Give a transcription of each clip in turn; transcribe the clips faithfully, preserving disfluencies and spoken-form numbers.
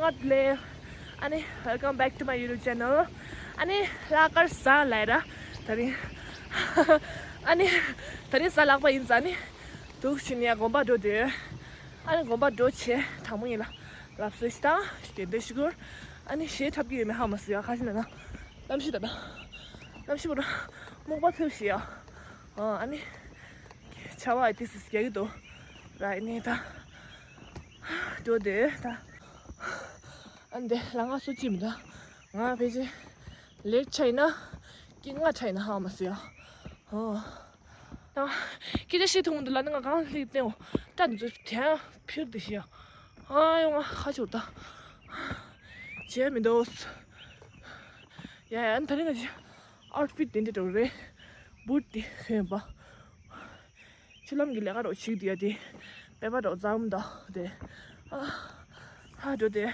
ལེ། ཨ་ནི། Welcome back to my YouTube channel. ཨ་ནི། ལྷག་དཀར་གཟའ་ལྷག་ར། ད་རིང་། ཨ་ནི། ད་རིང་གཟའ་ལྷག་པ་ཡིན་ཙང་ནི། འདུག་ཕྱིན་ཡ་དགོན་པ་འགྲོ་དུས། ཨ་ནི་དགོན་པ་འགྲོ་བྱས་དྲང་མོ་ཡིན་ལ། ལབ་སྲོལ་ཞིག་དང་། དགེ་འདུན་ཞིག་སྐོར། ཨ་ནི་གཞས་འཁྲབ་ཀྱི་ཡོད་མེད་ཧ་མ་སི་ཡ། ཁ་ཤས་ན་ན། གནམ་གཤིས་ད་ལྟ། གནམ་གཤིས་པོ་ར། སྨུག་པ་ཐེབས་ཤིག་ཡ། ཨ་ནི། ཆར་པ་ཨ་ཏི་སི་རྒྱག་གི་འདུག་ར། ཨ་ནི་ད། འགྲོ་དུས་ད། ཨ་འདི་ལ་ང་སུ་ཅི་མི་འདུག་ང་ཕལ་ཆེར་ལེ་ཊི་ཆགས་ཡིན་ན། སྐད་ངན་ཆགས་ཡིན་ན་ཧ་མ་སི་ཡ། ཨོ། ད་སྐད་ཆ་བཤད་ཐུབ་མི་འདུག་ལ་ནི། ང་གང་སླེབས་བསྟན་འོ། སྐྲ་འདི་ཚོ་དེ་ཡང་ཕིར་དེ་ཤི་ཡ། ཨ་ཡོང་ང་ཁ་ཆུར་ད། བྱས་མི་འདུག་ཡ་ཡ། ད་རིང་ང་ཅི་ཨའུཊ་ཕིཊ་དེ་འདྲ་འགྲོ་རེད། བུཊ་དེ་གོན་པ། ཆུ་ལམ་གྱི་ལས་ཀ་རོགས་བྱེད་དུ་ཡ་དེ། པེ་པ་རོགས་འཛམ་དང་དེ། ཨ། ཧ་འགྲོ་དེ།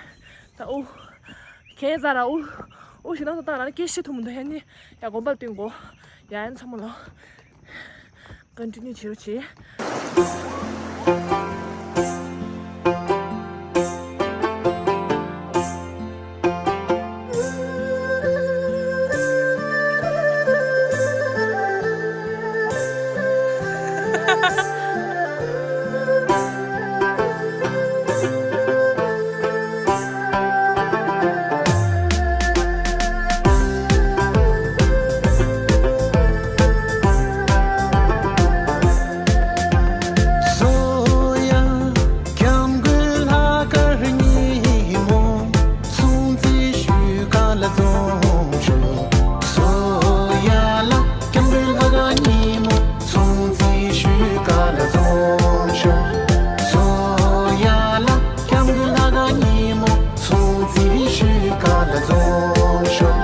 ད་ཨུ། ཁྱེད་ཚ་ར་ཨུ། ཨུ་ཞིག་ན་ད་ལ་སྐད་བཤད་ཐུབ་མི་འདུག་ཡ་ནི། ཡ་དགོན་པར་བསྟན་དགོ་ཡ་ཡན་ཚང་མ་ལོ། ཀོན་ཊི་ནིའུ་བྱེད་རོགས་བྱེད། སོ་ཡ། སྐྱབས་མགོན་ལྷག་དཀར་ཉིན་མོ། སྲུང་བརྩི་ཞུ་ག་ལ་འཛོམས་ཤོག་སོ་ཡ་ལ། སྐྱབས་མགོན་ལྷག་དཀར་ཉིན་མོ། སྲུང་བརྩི་ཞུ་ག་ལ་འཛོམས་ཤོག་སོ་ཡ་ལ། སྐྱབས་མགོན་ལྷག་དཀར་ཉིན་མོ། སྲུང་བརྩི་ཞུ་ག་ལ་འཛོམས་ཤོག་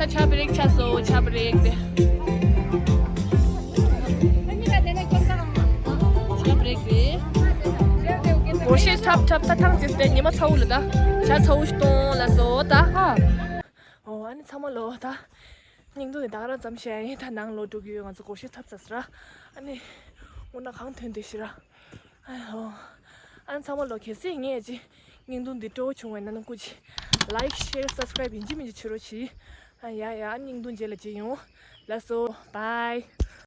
ད་ཆ་བི་རེག་ཆགས་སོང་། ཆ་བི་རེག་དེ། ཆ་བི་རེག་རེད། སྒོར་གཞས་འཁྲབ་འཁྲབ། ད་ཐང་ཅིག་དེ་ཉི་མ་ཚ་བོ་ལ་ད་ཇ་ཚ་བོ་ཞིག་གཏོང་ལ་སོ་ད། ཨོ་ཨ་ནི་ཚང་མ་ལོ་ད། སྙིང་སྡུག་ནི་ད་ག་རང་ཙམ་བཤད་ཡིན། ད་ནང་ལོགས་འགྲོ་གི་ཡོད། ང་ཚོ་སྒོར་གཞས་འཁྲབ་ཚར་ཟེར། ཨ་ནི་དངོས་གནས་གང་ཐོན་དེ་ཤི་ར། ཨ་ནི་ཚང་མ་ལོ་གལ་སྲིད་ངས་ཅི་སྙིང་སྡུག་འདི་སྤྲོ་བོ་བྱུང་བས་ན་ནི་སྐུ་མཁྱེན། ལའིཀ་ཤེར་སབ་སི་ཀ་རའིབ་ཡིན་གཅིག་མིན་གཅིག་བྱེད་རོགས་གྱིས། ཨ་ཡ་ཡ། སྙིང་སྡུག་རྗེས་ལ་མཇལ་ཡོང་། ལགས་སོ། བཱའི།